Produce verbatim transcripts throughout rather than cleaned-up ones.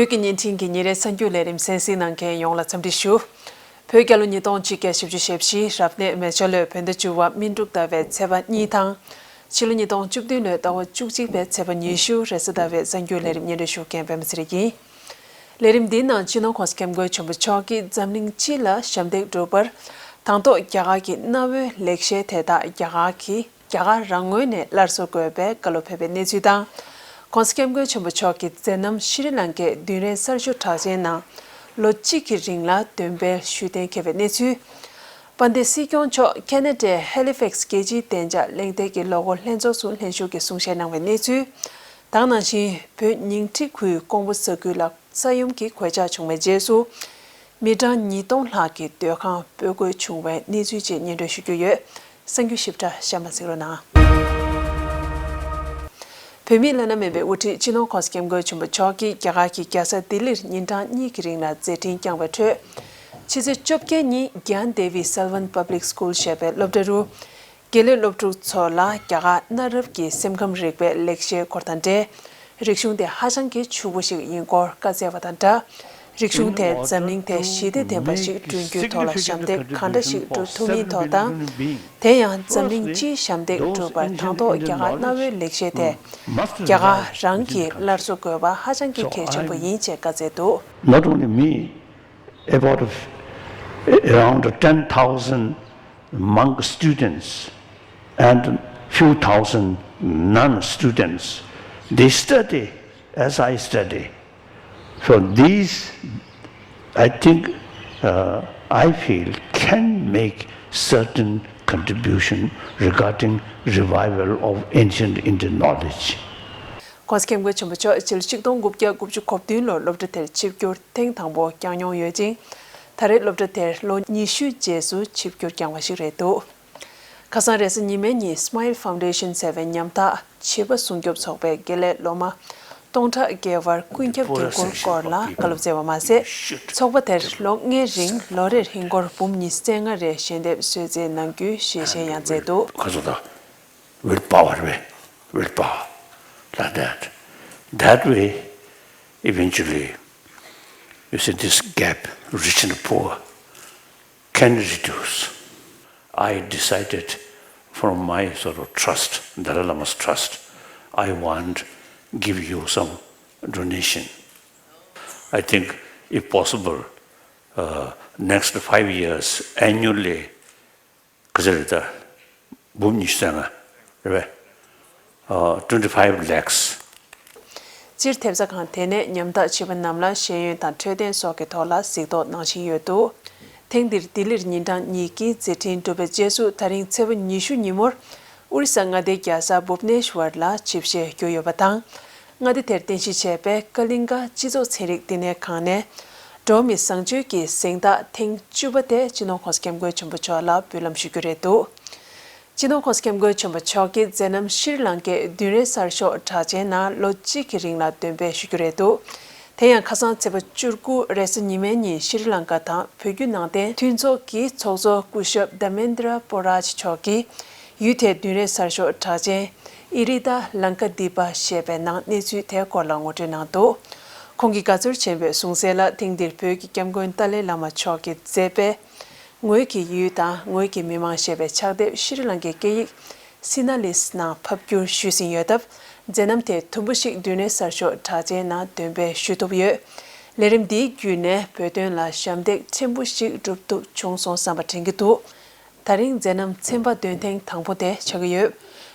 བོད་ཀྱི་བརྙན་འཕྲིན་གྱི་ཉིན་རེའི་གསར་འགྱུར་ལས་རིམ་གསན་གཟིགས་གནང་མཁན་ཡོངས་ལ་འཚམས་འདྲི་ཞུ། བོད་རྒྱལ་ལོ་ཉིས་སྟོང་གཅིག་བརྒྱ་བཞི་བཅུ་ཞེ་བཞི་རབ་གནས་མེ་བྱ་ལོའི་བོད་ཟླ་བཅུ་བ་སྨིན་དྲུག་ཟླ་བའི་ཚེས་པ་གཉིས་དང་། ཕྱི་ལོ་ཉིས་སྟོང་བཅུ་བདུན་ལོའི་ཟླ་བ་བཅུ་གཅིག་པའི་ཚེས་པ་ཉི་ཤུ་རེས་གཟའ་ཟླ་བའི་གསར་འགྱུར་ལས་རིམ་སྙན་སྒྲོན་ཞུ་མཁན་པད་མ་ཚེ་རིང་ཡིན། ལས་རིམ་འདིའི་ནང་སྤྱི་ནོར་༸གོང་ས་༸སྐྱབས་མགོན་ཆེན་པོ་མཆོག་གིས་འཛམ་གླིང་སྤྱི་ལ་ཞབས་འདེགས་སྒྲུབ་པར་དང་ཐོག་རྒྱ་གར་གྱི་གནའ་བོའི་ལེགས་བཤད་དེ་དག་རྒྱ་གར་གྱི་རྒྱ་གར་རང་ངོས་ནས་སླར་གསོ་དགོས་པའི་བཀའ་སློབ་ཕེབས་པའི་གནས་ཚུལ་དང་། ༸གོང་ས་༸སྐྱབས་མགོན་ཆེན་པོ་མཆོག་གིས་མཛད་རྣམ་ཤྲི་ལངྐའི་བདུན་རེའི་གསར་ཤོག་གྲགས་ཅན་ནང་ལོ་གཅིག་གི་རིང་ལ་འདོན་སྤེལ་ཞུས་གཏན་འཁེལ་བའི་གནས་ཚུལ། དཔལ་ལྡན་སྲིད་སྐྱོང་མཆོག་ཁེ་ན་ཌའི་ཧེ་ལི་ཕེག་སི་རྒྱལ་སྤྱིའི་བདེ་འཇགས་གླེང་སྟེགས་ཀྱི་ལོ་འཁོར་ལྷན་ཚོགས་སུ་ལྷན་ཞུགས་ཀྱིས་གསུང་བཤད་གནང་བའི་གནས་ཚུལ། དེ་ག་ནང་བཞིན་བོད་ཉིང་ཁྲི་ཁུལ་ཀོང་པོ་ས་ཁུལ་ལ་ས་ཡོམ་གྱི་གོད་ཆག་བྱུང་བའི་རྗེས་སུ། མི་གྲངས་ཉིས་སྟོང་ལྷག་གི་སྡོད་ཁང་སྤོ་དགོས་བྱུང་བའི་གནས་ཚུལ་བཅས་སྙན་སྒྲོན་ཞུ་རྒྱུ་ཡོད། གསར་འགྱུར་ཞིབ་ཕྲ་གཤམ་ལ་གཟིགས་རོགས་གནང་། བོད་མིའི་བླ་ན་མེད་པའི་དབུ་ཁྲིད་སྤྱི་ནོར་༸གོང་ས་༸སྐྱབས་མགོན་ཆེན་པོ་མཆོག་གིས་རྒྱ་གར་གྱི་རྒྱལ་ས་ལྡི་ལིར་ཉིན་གྲངས་གཉིས་ཀྱི་རིང་ལ་མཛད་འཕྲིན་བསྐྱངས་པའི་ཁྲོད། ཕྱི་ཚེས་བཅོ་བརྒྱད་ཉིན་གྱཱན་དེ་བི་སལ་ཝན་པབ་ལིག་སྐུལ་ཞེས་པའི་སློབ་གྲྭ་རུ། དགེ་ལས་སློབ་ཕྲུག་ཚོ་ལ་རྒྱ་གར་གནའ་རབས་ཀྱི་སེམས་ཁམས་རིག་པའི་ལེགས་བཤད་སྐོར་དང་འབྲེལ། རིག་གཞུང་དེ་ཧ་ཅང་གི་ཕྱུག་པོ་ཞིག་ཡིན་སྐོར་བཀའ་སྩལ་བ་དང་སྦྲགས། རིག་གཞུང་དེས་འཛམ་གླིང་དེ་ཞི་བདེ་ལྡན་པ་ཞིག་བསྐྲུན་རྒྱུའི་ཐོག་ལ་ཞབས་འདེགས་གང་འདྲ་ཞིག་སྒྲུབ་ཐུབ་མིན་ཐོག་དང་། དེ་ཡང་འཛམ་གླིང་སྤྱིའི་ཞབས་འདེགས་སྒྲུབ་པར་དང་ཐོག་རྒྱ་གར་གནའ་བོའི་ལེགས་བཤད་དེ་རྒྱ་གར་རང་གིས་སླར་གསོ་དགོས་པ་ཧ་ཅང་གི་གལ་ཆེན་པོ་ཡིན་ཅེས་བཀའ་སྩལ་འདུག། Not only me, about around ten thousand monk students and few thousand nun students. They study as I study. So these, I think, uh, I feel can make certain contribution regarding revival of ancient Indian knowledge. ༸གོང་ས་༸སྐྱབས་མགོན་ཆེན་པོ་མཆོག་ཕྱི་ལོ་ཆིག་སྟོང་དགུ་བརྒྱ་དགུ་བཅུ་གོ་བདུན་ལོར་སློབ་གྲྭ་དེར་ཆིབས་བསྒྱུར་ཐེངས་དང་པོ་བསྐྱངས་མྱོང་ཡོད་ཅིང་། ད་རེས་སློབ་གྲྭ་དེར་ལོ་ཉི་ཤུའི་རྗེས་སུ་ཆིབས་བསྒྱུར་བསྐྱངས་པ་ཞིག་རེད་འདུག། ཁ་སང་རེས་གཟའ་ཉི་མའི་ཉིན་Smile Foundation ཟེར་བའི་ཉམ་ཐག་བྱིས་པ་སྲུང་སྐྱོབ་ཚོགས་པའི་དགེ་ལས་སློབ་མ་སྟོང་ཕྲག་བརྒལ་བར་ཀུན་ཁྱབ་འགན་འཁུར་སྐོར་ལ་བཀའ་སློབ་སྩལ་བ་མ་ཟད། ཚོགས་པ་དེར་ལོ་ལྔའི་རིང་ལོ་རེར་ཧིན་སྒོར་འབུམ་ཉི་ཤུ་རྩ་ལྔ་རེ་ཞལ་འདེབས་གསོལ་སྩལ་གནང་རྒྱུའི་ཞལ་བཞེས་ཡང་མཛད་འདུག། ཁ་སོ་ད། Will power, will power, like that. That way, eventually, you see, this gap, rich and poor, can reduce. I decided from my sort of trust, Dalai Lama's trust, I want give you some donation. I think, if possible, uh, next five years, annually, ག་ཚོད་རེད་ད། འབུམ་ཉི་ཤུ་རྩ་ལྔ་རེད་པས། ཨ། twenty five lakhs. སྤྱིར་ཐེབས་རྩ་ཁང་དེ་ནས་ཉམ་ཐག་བྱིས་པ་རྣམས་ལ་ཤེས་ཡོན་དང་འཕྲོད་བསྟེན་སོགས་ཀྱི་ཐོག་ལ་གཟིགས་རྟོག་གནང་བཞིན་ཡོད་འདུག། ཐེངས་འདིར་ལྡི་ལིར་ཉིན་གྲངས་གཉིས་ཀྱི་མཛད་འཕྲིན་གྲུབ་པའི་རྗེས་སུ། ད་རིང་ཚེས་པ་ཉི་ཤུ་ཉིན་མོར་ཨོ་རི་ས་མངའ་སྡེའི་རྒྱལ་ས་བྷུབ་ནེ་ཤ་ཝར་ལ་ཆིབས་ཞལ་བསྒྱུར་ཡོད་པ་དང་། མངའ་སྡེ་དེར་རྟེན་གཞི་བྱས་པའི་ཀ་ལིང་ག་སྤྱི་ཚོགས་ཚན་རིག་བསྟི་གནས་ཁང་ནས། འགྲོ་བ་མིའི་བཟང་སྤྱོད་ཀྱི་གཟེངས་རྟགས་ཐེངས་བཅུ་པ་དེ་སྤྱི་ནོར་༸གོང་ས་༸སྐྱབས་མགོན་ཆེན་པོ་མཆོག་ལ་འབུལ་ལམ་ཞུ་རྒྱུ་རེད་འདུག། སྤྱི་ནོར་༸གོང་ས་༸སྐྱབས་མགོན་ཆེན་པོ་མཆོག་གིས་མཛད་རྣམ་ཤྲི་ལང་ཀའི་བདུན་རེའི་གསར་ཤོག་གྲགས་ཅན་ནང་ལོ་གཅིག་གི་རིང་ལ་འདོན་སྤེལ་ཞུ་རྒྱུ་རེད་འདུག། དེ་ཡང་ཁ་སང་ཚེས་པ་བཅུ་དགུ་རེས་གཟའ་ཉི་མའི་ཉིན་ཤྲི་ལང་ཀ་དང་བོད་བརྒྱུད་ནང་བསྟན་མཐུན་ཚོགས་ཀྱི་ཚོགས་གཙོ་སྐུ་ཞབས་Dharmendra Pooraj མཆོག་གིས། ཡུལ་དེའི་བདུན་རེའི་གསར་ཤོག་གྲགས་ཅན་Irida Lankadeepa ཞེས་པའི་ནང་གནས་ཚུལ་དེའི་སྐོར་ལ་ངོ་སྤྲོད་གནང་འདུག། ཁོང་གིས་དགའ་ཚོར་ཆེན་པོས་གསུངས་གསལ་ལ། ཐེངས་འདིར་བོད་ཀྱི་སྐྱབས་མགོན་ཏཱ་ལའི་བླ་མ་མཆོག་གིས་མཛད་པའི་ངོས་ཀྱི་ཡུལ་དང་ངོས་ཀྱི་མི་མང་ཞེས་པའི་ཕྱག་དེབ་ཤྲི་ལང་ཀའི་སྐད་ཡིག་སི་ན་ལིས་ནང་ཕབ་བསྒྱུར་ཞུས་ཟིན་ཡོད་སྟབས། མཛད་རྣམ་དེ་དུམ་བུ་ཞིག་བདུན་རེའི་གསར་ཤོག་གྲགས་ཅན་ནང་འདོན་སྤེལ་ཞུ་ཐུབ་ཡོད། ལས་རིམ་འདིའི་བརྒྱུད་ནས་བོད་དོན་ལ་ཞབས་འདེགས་ཕྲན་བུ་ཞིག་སྒྲུབ་ཐུབ་བྱུང་སོང་བསམ་པ་དྲན་གྱི་འདུག། ད་རིང་མཛད་རྣམ་ཚན་པ་འདོན་ཐེངས་དང་པོ་དེ་ཆགས་ཀྱི་ཡོད།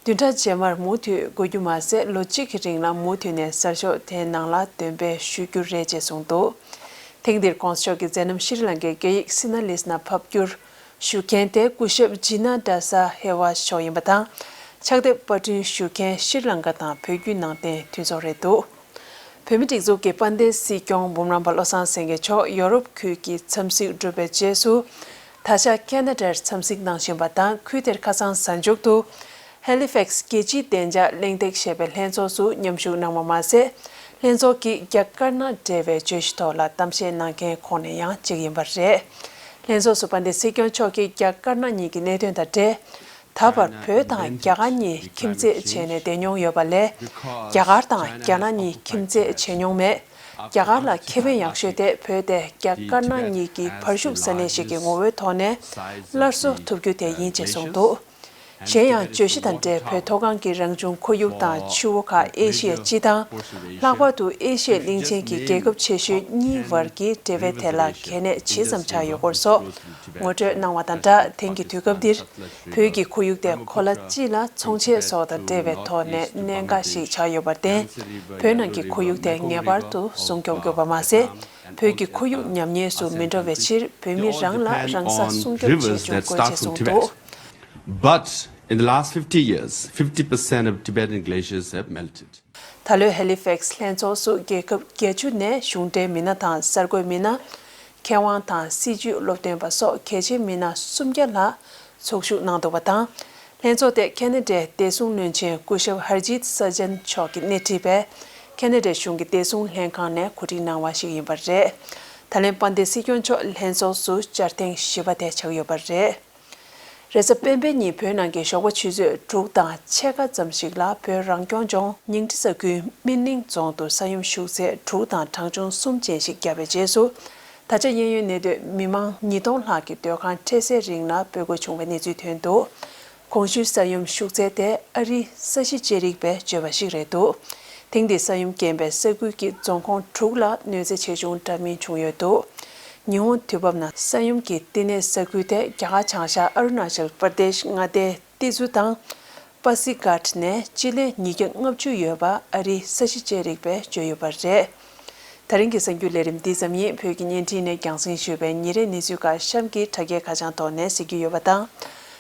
བདུན་ཕྲག་རྗེས་མར་མུ་མཐུད་དགོས་རྒྱུ་མ་ཟད། ལོ་གཅིག་གི་རིང་ལ་མུ་མཐུད་ནས་གསར་ཤོག་དེའི་ནང་ལ་འདོན་སྤེལ་ཞུ་རྒྱུ་རེད་ཅེས་གསུངས་འདུག། ཐེངས་འདིར་༸གོང་ས་མཆོག་གི་མཛད་རྣམ་ཤྲི་ལང་ཀའི་སྐད་ཡིག་སི་ན་ལིས་ནང་ཕབ་བསྒྱུར་ཞུ་མཁན་དེ་སྐུ་ཞབས་ཇི་ན་ཌ་ས་ཧེ་ཝ་མཆོག་ཡིན་པ་དང་། ཕྱག་དེབ་པར་སྐྲུན་ཞུ་མཁན་ཤྲི་ལང་ཀ་དང་བོད་བརྒྱུད་ནང་བསྟན་མཐུན་ཚོགས་རེད་འདུག། བོད་མིའི་སྒྲིག་འཛུགས་ཀྱི་དཔལ་ལྡན་སྲིད་སྐྱོང་འབུམ་རམས་པ་བློ་བཟང་སེང་གེ་མཆོག་ཡོ་རོབ་ཁུལ་གྱི་འཚམས་གཟིགས་གྲུབ་པའི་རྗེས་སུ། ད་ཆ་ཁེ་ན་ཌར་འཚམས་གཟིགས་གནང་བཞིན་པ་དང་། ཁུལ་དེར་ཁ་སང་གཟའ་མཇུག་ཏུ་ཧེ་ལི་ཕེག་སི་རྒྱལ་སྤྱིའི་བདེ་འཇགས་གླེང་སྟེགས་ཞེས་པའི་ལྷན་ཚོགས་སུ་མཉམ་ཞུགས་གནང་བ་མ་ཟད། ལྷན་ཚོགས་ཀྱི་རྒྱ་དཀར་ནག་འབྲེལ་བའི་བརྗོད་གཞི་ཐོག་ལ་གཏམ་བཤད་གནང་མཁན་ཁོངས་ནས་ཡང་གཅིག་ཡིན་པ་རེད། ལྷན་ཚོགས་སུ་དཔལ་ལྡན་སྲིད་སྐྱོང་མཆོག་གིས་རྒྱ་དཀར་ནག་གཉིས་ཀྱི་གནད་དོན་དང་འབྲེལ། ད་བར་བོད་དང་རྒྱ་གར་གཉིས་ཁྱིམ་མཚེས་བྱས་ནས་བསྡད་མྱོང་ཡོད་པ་ལས། རྒྱ་གར་དང་རྒྱ་ནག་གཉིས་ཁྱིམ་མཚེས་བྱས་མྱོང་མེད། རྒྱ་གར་ལ་ཁེ་ཕན་ཡག་ཤོས་དེ་བོད་དེ་རྒྱ་དཀར་ནག་གཉིས་ཀྱི་བར་ཞུགས་ས་གནས་ཤིག་གི་ངོ་བོའི་ཐོག་ནས་སླར་གསོ་ཐུབ་རྒྱུ་དེ་ཡིན་ཅེས་གསུངས་འདུག་གཞན་ཡང་བརྗོད་གཞི་དང་འབྲེལ་བོད་མཐོ་སྒང་གི་རང་བྱུང་ཁོར་ཡུག་དང་ཆུ་བོ་ཁག་ཨེ་ཤི་ཡའི་སྤྱི་དང་། ལྷག་པར་དུ་ཨེ་ཤི་ཡའི་གླིང་ཆེན་གྱི་རྒྱལ་ཁབ་ཆེ་ཤོས་གཉིས་བར་གྱི་འབྲེལ་བའི་ཐད་ལ་གལ་གནད་ཇི་ཙམ་ཆགས་ཡོད་སྐོར་སོགས་ངོ་སྤྲོད་གནང་བ་དང་སྦྲགས། དེང་གི་དུས་སྐབས་འདིར་བོད་ཀྱི་ཁོར་ཡུག་དེ་གོ་ལ་སྤྱི་ལ་ཚོང་ཆེན་སོགས་དང་འབྲེལ་བའི་ཐོག་ནས་གནད་འགག་ཞིག་ཆགས་ཡོད་པར་བརྟེན། བོད་ནང་གི་ཁོར་ཡུག་དེ་ངེས་པར་དུ་སྲུང་སྐྱོབ་དགོས་པ་མ་ཟད། བོད་ཀྱི་ཁོར་ཡུག་ཉམས་ཉེས་སུ་མི་འགྲོ་བའི་ཕྱིར་བོད་མི་རང་ལ་རང་ས་སྲུང་སྐྱོབ་བྱེད་སྐྱོང་དགོས་ཅེས་གསུངས་འདུག But in the last fifty years, fifty percent of Tibetan glaciers have melted. ད་ལོའི་ཧེ་ལི་ཕེག་སི་ལྷན་ཚོགས་སུ་རྒྱལ་ཁབ་བརྒྱད་ཅུ་ནས་གཞུང་འབྲེལ་མི་སྣ་དང་གསར་འགོད་མི་སྣ། མཁས་དབང་དང་སྲིད་བྱུས་སློབ་སྟོན་པ་སོགས་གལ་ཆེའི་མི་སྣ་སུམ་བརྒྱ་ལྷག་ཚོགས་ཞུགས་གནང་འདུག་པ་དང་། ལྷན་ཚོགས་དེ་ཁེ་ན་ཌའི་བདེ་སྲུང་བློན་ཆེན་སྐུ་ཞབས་ཧར་ཇིད་ས་ཇན་མཆོག་གིས་སྣེ་ཁྲིད་པའི་ཁེ་ན་ཌའི་གཞུང་གི་བདེ་སྲུང་ལྷན་ཁང་ནས་གོ་སྒྲིག་གནང་བ་ཞིག་ཡིན་པ་རེད། ད་ལན་དཔལ་ལྡན་སྲིད་སྐྱོང་མཆོག་ལྷན་ཚོགས་སུ་བཅར་ཐེངས་བཞི་པ་དེ་ཆགས་ཡོད་པ་རེད། རེས་གཟའ་སྤེན་པའི་ཉིན་བོད་ནང་གི་ཞོགས་པ་ཆུ་ཚོད་དྲུག་དང་ཕྱེད་ཀ་ཙམ་ཞིག་ལ་བོད་རང་སྐྱོང་ལྗོངས་ཉིང་ཁྲི་ས་ཁུལ་སྨིན་གླིང་རྫོང་དུ་ས་ཡོམ་ཤུགས་ཚད་དྲུག་དང་གྲངས་ཆུང་གསུམ་ཅན་ཞིག་བརྒྱབ་པའི་རྗེས་སུ། ད་ཆ་གཡས་གཡོན་གནས་སྡོད་མི་མང་ཉིས་སྟོང་ལྷག་གིས་སྡོད་ཁང་འཕྲལ་སེལ་རིང་ལ་སྤོ་དགོས་བྱུང་བའི་གནས་ཚུལ་ཐོན་འདུག་གོང་ཞུས་ས་ཡོམ་ཤུགས་ཚད་དེ་ཨ་རིའི་ས་གཞི་ཅན་རིག་པས་བརྗོད་པ་ཞིག་རེད་འདུག་ཐེངས་འདིའི་ས་ཡོམ་རྐྱེན་པས་ས་ཁུལ་གྱི་རྫོང་ཁོངས་དྲུག་ལ་གནོད་འཚེ་ཆེ་ཆུང་འདྲ་མིན་བྱུང་ཡོད་འདུག་ཉི་ཧོང་དུས་བབ་ནང་ས་ཡོམ་གྱི་བསྟི་གནས་ས་ཁུལ་དེ་རྒྱ་གར་བྱང་ཤར་ཨ་རུ་ན་ཅལ་པར་དེཤ་མངའ་སྡེའི་ཏི་ཛུ་དང་པ་སི་གྷ་ཊ་ནས་སྤྱི་ལེ་ཉིས་བརྒྱ་ལྔ་བཅུ་ཡོད་པ་ཨ་རིའི་ས་གཞི་ཅན་རིག་པས་བརྗོད་ཡོད་པ་རེད། ད་རིང་གི་གསར་འགྱུར་ལས་རིམ་འདི་ཙམ་ཡིན། བོད་ཀྱི་བརྙན་འཕྲིན་ནས་རྒྱང་སྲིང་ཞུས་པའི་ཉིན་རེའི་གནས་ཚུལ་ཁག་གཤམ་གྱི་དྲ་རྒྱའི་ཁ་བྱང་ཐོག་ནས་གཟིགས་རྒྱུ་ཡོད་པ་དང་།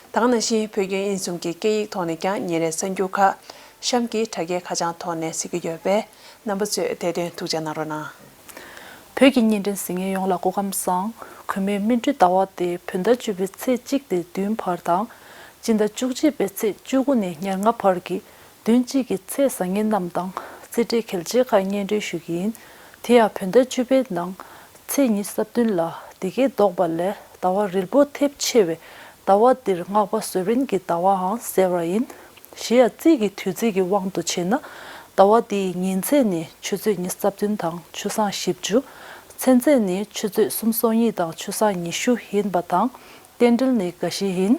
ད་ག་ནང་བཞིན་བོད་རྒྱ་དབྱིན་གསུམ་གྱི་སྐད་ཡིག་ཐོག་ནས་ཀྱང་ཉིན་རེའི་གསར་འགྱུར་ཁག་གཤམ་གྱི་དྲ་རྒྱའི་ཁ་བྱང་ཐོག་ནས་གཟིགས་རྒྱུ་ཡོད་པས། རྣམ་པ་ཚོས་དེ་དོན་ཐུགས་འཇགས་གནང་རོགས་གནང་། བོད་ཀྱི་བརྙན་འཕྲིན་གཟིགས་མཁན་ཡོངས་ལ་སྐུ་ཁམས་བཟང་། གུས་མོའི་སྨིན་གྲོལ་ཟླ་བ་སྟེ་བོད་ཟླ་བཅུ་པའི་ཚེས་གཅིག་སྟེ་བདུན་བར་དང་། སྤྱི་ཟླ་བཅུ་གཅིག་པའི་ཚེས་བཅུ་དགུ་ནས་ཉེར་ལྔ་བར་གྱི་བདུན་གཅིག་གི་ཚེས་བཟང་ངན་རྣམས་དང་རྩིས་འབྲས་གལ་ཆེ་ཁག་སྙན་སྒྲོན་ཞུ་རྒྱུ་ཡིན། དེ་ཡང་བོད་ཟླ་བཅུ་པའི་ནང་ཚེས་ཉི་ཤུ་རྩ་བདུན་ལ་འདི་སྐད་ལྡོག་པ་ལས་ཟླ་བ་རིལ་པོ་ཐེབས་ཆེ་བས་ཟླ་བ་འདིར་སྔགས་པ་གཟུ་བོན་གྱི་ཟླ་བའང་ཟེར་བ་ཡིན། གཞན་ཡང་རྩིས་ཀྱི་དུས་ཚིགས་ཀྱི་དབང་དུ་བྱས་ན་ཟླ་བ་འདིའི་ཉིན་ཚེས་ནི་ཆུ་ཚོད་ཉི་ཤུ་རྩ་བདུན་དང་ཆུ་སྲང་བཞི་བཅུ། མཚན་ཚེས་ནི་ཆུ་ཚོད་སུམ་ཅུ་སོ་གཉིས་དང་ཆུ་སྲང་ཉི་ཤུ་ཡིན་པ་དང་། རྟེན་འབྲེལ་ནི་དགའ་བཞི་ཡིན།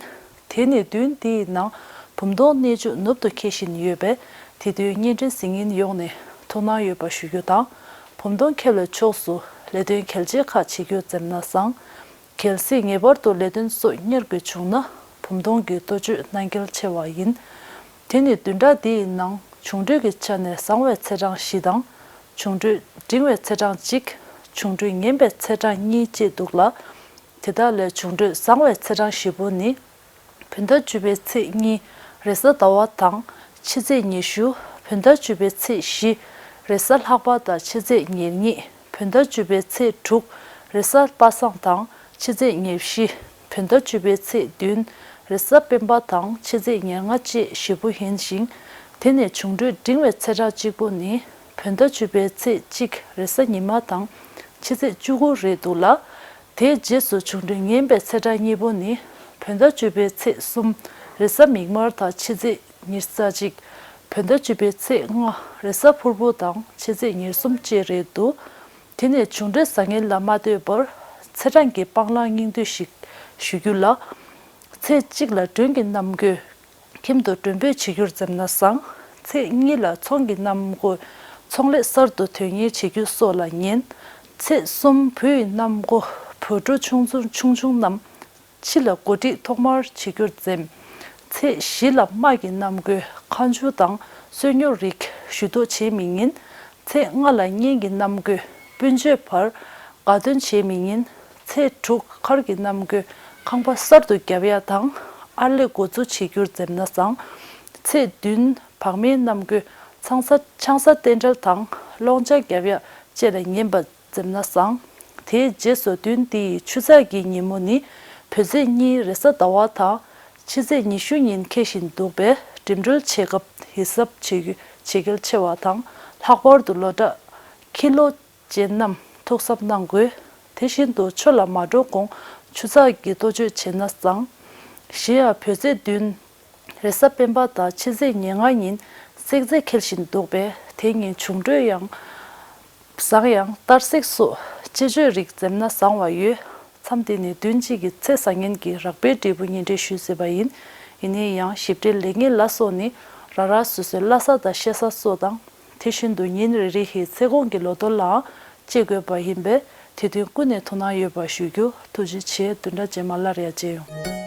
དེ་ནི་བདུན་འདིའི་ནང་བུམ་སྟོང་གནས་མཆོག་ནུབ་ཏུ་འཁེལ་བཞིན་ཡོད་པས། དེ་དུས་བརྙན་འཕྲིན་གཟིགས་མཁན་ཡོངས་ནས་ཐུགས་སྣང་ཡོད་པ་ཞུ་རྒྱུ་དང་། བུམ་སྟོང་འཁེལ་བའི་ཕྱོགས་སུ་ལས་དོན་གལ་ཆེ་ཁག་བྱེད་རྒྱུ་འཛེམ་ན་བཟང་། གལ་སྲིད་ངེས་པར་དུ་ལས་དོན་སོགས་གཉེར་དགོས་བྱུང་ན་བུམ་སྟོང་གི་གཏོ་བཅོས་གནང་གལ་ཆེ་བ་ཡིན། དེ་ནི་བདུན་ཕྲག་འདིའི་ནང་འབྱུང་འཕྲོད་ཀྱི་ཆ་ནས་བཟང་བའི་ཚེས་གྲངས་བཞི་དང་། འབྱུང་འཕྲོད་འབྲིང་བའི་ཚེས་གྲངས་གཅིག་འབྱུང་འཕྲོད་ངན་པའི་ཚེས་གྲངས་གཉིས་བཅས་འདུག་ལ། དེ་དག་ལས་འབྱུང་འཕྲོད་བཟང་བའི་ཚེས་གྲངས་བཞི་པོ་ནི། བོད་ཟླ་བཅུ་པའི་ཚེས་གཉིས་རེས་གཟའ་ཟླ་བ་དང་ཕྱི་ཚེས་ཉི་ཤུ། བོད་ཟླ་བཅུ་པའི་ཚེས་བཞི་རེས་གཟའ་ལྷག་པ་དང་ཕྱི་ཚེས་ཉེར་གཉིས། བོད་ཟླ་བཅུ་པའི་ཚེས་དྲུག་རེས་གཟའ་པ་སངས་དང་ཕྱི་ཚེས་ཉེར་བཞི། བོད་ཟླ་བཅུ་པའི་ཚེས་བདུན་རེས་གཟའ་སྤེན་པ་དང་ཕྱི་ཚེས་ཉེར་ལྔ་བཅས་བཞི་པོ་ཡིན་ཞིང་། དེ་ནས་འབྱུང་འཕྲོད་འབྲིང་བའི་ཚེས་གྲངས་གཅིག་པོ་ནི་བོད་ཟླ་བཅུ་པའི་ཚེས་གཅིག་རེས་གཟའ་ཉི་མ་དང་ཕྱི་ཚེས་བཅུ་དགུ་རེད་འདུག་ལ། དེའི་རྗེས་སུ་འབྱུང་འཕྲོད་ངན་པའི་ཚེས་གྲངས་གཉིས་པོ་ནི་བོད་ཟླ་བཅུ་པའི་ཚེས་གསུམ་རེས་གཟའ་མིག་དམར་དང་ཕྱི་ཚེས་ཉེར་གཅིག་བོད་ཟླ་བཅུ་པའི་ཚེས་ལྔ་རེས་གཟའ་ཕུར་བུ་དང་ཕྱི་ཚེས་ཉེར་གསུམ་བཅས་རེད་འདུག་དེ་ནས་འབྱུང་འཕྲོད་བཟང་ངན་ལ་མ་ལྟོས་པར་ཚེས་གྲངས་ཀྱི་སྤང་བླང་སྙིང་བསྡུས་ཤིག་ཞུ་རྒྱུ་ལ། ཚེས་གཅིག་ལ་མགྲོན་གྱི་གནམ་སྒོས་ཁྱིམ་དུ་མགྲོན་འབོད་བྱེད་རྒྱུར་འཛེམ་ན་བཟང་། ཚེས་གཉིས་ལ་ཚོང་གི་གནམ་སྒོས་ཚོང་ལས་གསར་དུ་དོན་གཉེར་བྱེད་རྒྱུ་སོགས་ལ་ཉན། ཚེས་གསུམ་བུ་ཡི་གནམ་སྒོ་བུ་ཕྲུག་ཆུང་ཆུང་ཆུང་ཆུང་རྣམས་ཕྱི་ལ་གོ་སྒྲིག་ཐོག་མར་བྱེད་རྒྱུར་འཛེམ། ཚེས་བཞི་ལ་དམག་གི་གནམ་སྒོས་ཁ་མཆུ་དང་བསོད་སྙོམས་རིགས་ཞུ་གཏུག་བྱེད་མི་ཉན། ཚེས་ལྔ་ལ་གཉེན་གྱི་གནམ་སྒོས་སྤུན་མཆེད་བར་དགའ་སྟོན་བྱེད་མི་ཉན། ཚེས་དྲུག་མཁར་གྱི་གནམ་སྒོས་ཁང་པ་གསར་དུ་བརྒྱབ་ཡ་དང་ཨར་ལས་འགོ་འཛུགས་བྱེད་རྒྱུར་འཛེམ་ན་བཟང་། ཚེས་བདུན་བག་མའི་གནམ་སྒོས་ཆང་ས་ཆང་ས་རྟེན་འབྲེལ་དང་སློང་ཆ་བརྒྱབ་ཡ་བཅས་ལ་ཉན་པ་འཛེམ་ན་བཟང་། དེའི་རྗེས་སུ་བདུན་འདིའི་ཆུ་ཚགས་ཀྱི་ཉིན་མོ་ནི་བོད་ཚེས་གཉིས་རེས་གཟའ་ཟླ་བ་དང་ཕྱི་ཚེས་ཉི་ཤུ་ཉིན་འཁེལ་བཞིན་འདུག་པས་འགྲིམ་འགྲུལ་བྱེད་སྐབས་ཡིད་གཟབ་བྱེད་རྒྱུ་བྱེད་གལ་ཆེ་བ་དང་ལྷག་པར་དུ་ལོ་གྲངས་ཁྱི་ལོ་ཅན་རྣམས་ཐུགས་གཟབ་གནང་དགོས། དེ་བཞིན་དུ་ཆུ་ལ་མ་འགྲོ་གོང་ཆུ་ཚགས་ཀྱི་གཏོ་བཅོས་བྱེད་ན་བཟང་། གཞན་ཡང་བོད་ཚེས་བདུན་རེས་གཟའ་སྤེན་པ་དང་ཕྱི་ཚེས་ཉེར་ལྔ་ཉིན་བསྲེག་རྫས་འཁེལ་བཞིན་འདུག་པས་དེ་ཉིན་འབྱུང་འཕྲོད་ཡང་ བཟང་ཡང་གཏར་སྲེག་སོགས་དཔྱད་བརྗོད་རིགས་འཛེམ་ན་བཟང་བ་ཡོད། མཚམས་འདི་ནི་བདུན་གཅིག་གི་ཚེས་བཟང་ངན་གྱི་རགས་པའི་འབྲས་བུ་ཉིན་རེ་ཞུས་ཟིན་པ་ཡིན། ཡིན་ནའི་ཡང་ཞིབ་ཕྲའི་ལེགས་ཉེས་ལ་སོགས་ནི་རང་རང་སོ་སོའི་བླ་གཟའ་དང་གཤེད་གཟའ་སོགས་དང་། དེ་བཞིན་དུ་ཉིན་རེ་རེ་ཧིའི་ཚེས་གོང་གི་ལོ་ཐོ་ལའང་དཔྱད་དགོས་པ་ཡིན་པས། དེ་དོན་ཀུན་ནས་དོ་སྣང་ཡོད་པ་ཞུ་རྒྱུ། ཐུགས་རྗེ་ཆེ། བདུན་ཕྲག་རྗེས་མ་སླར་ཡང་མཇལ་ཡོང་།